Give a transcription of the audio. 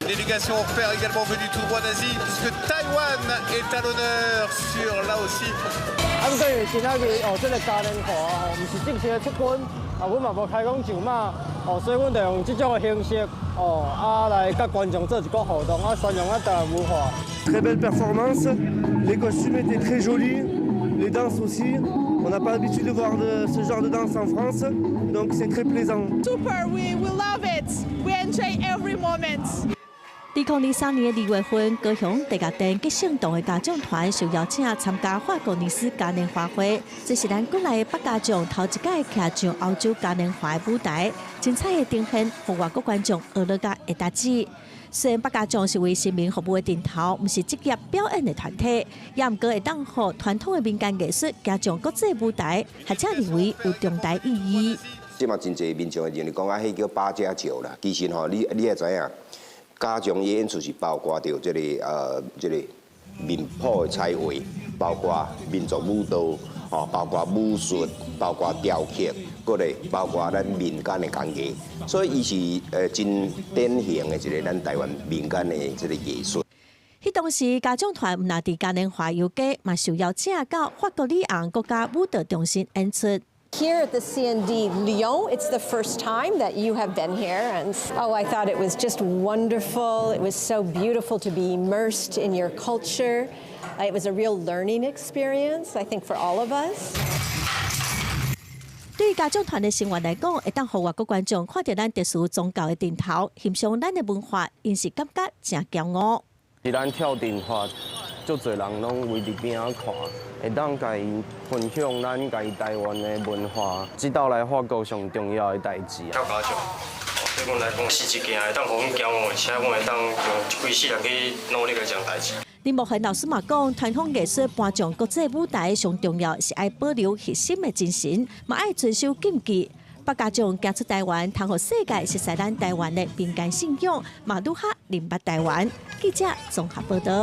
Délégation hors pair également venue tout droit d'Asie, puisque Taïwan est à l'honneur sur là aussi. 啊，毋過因為今仔日哦，這個嘉年華吼，毋是正式的出軍，啊，阮嘛無開講上馬，哦，所以阮就用這種的形式，哦，啊，來佮觀眾做一個互動，啊，宣揚咱台灣文化。 Très belle performance, les costumes étaient très jolis, les danses aussi. On n'a pas l'habitude de voir ce genre de danse en France, donc c'est très plaisant. Super, we love it. We enjoy every moment. 2023年的2月份，高雄地下電吉盛堂的家長團受邀請參加法國尼斯嘉年華會，這是咱國內的八家將頭一擺徛上歐洲嘉年華的舞台，精彩的呈現，予外國觀眾學樂甲會達止。雖然八家將是為市民服務的陣頭，毋是職業表演的團體，也毋過會當予傳統的民間藝術行上國際舞台，學者認為有重大意義。這嘛真濟民眾會認為講啊，彼叫八家將啦。其實吼，你愛知影，家將伊演出是包括著這個面譜的彩畫，包括民族舞蹈，吼，包括武術，包括雕刻，閣咧包括咱民間的工藝，所以伊是真典型的一個咱台灣民間的這個藝術。彼當時家長團毋但佇嘉年華遊街，嘛受邀請到法國里昂國家舞蹈中心演出。 Here at the CND Lyon, it's the first time that you have been here, and oh, I thought it was just wonderful. It was so beautiful to be immersed in your culture. It was a real learning experience, I think, for all of us. 對家長團的成員來講，會當予外國觀眾看著咱特殊宗教的陣頭，欣賞咱的文化，𪜶是感覺誠驕傲。是咱跳陣法，足濟人攏圍佇邊仔看，會當共伊分享咱家己台灣的文化，這道來法國上重要的代誌。跳家將，對阮來講是一件會當予阮驕傲，而且阮會當用規世人去努力的一件代誌。林木恆老師嘛講，傳統藝術搬上國際舞台，上重要是愛保留核心的精神，嘛愛遵守禁忌。八家將行出台灣，通予世界熟悉咱台灣的民間信仰，嘛愈較認捌台灣。記者綜合報道。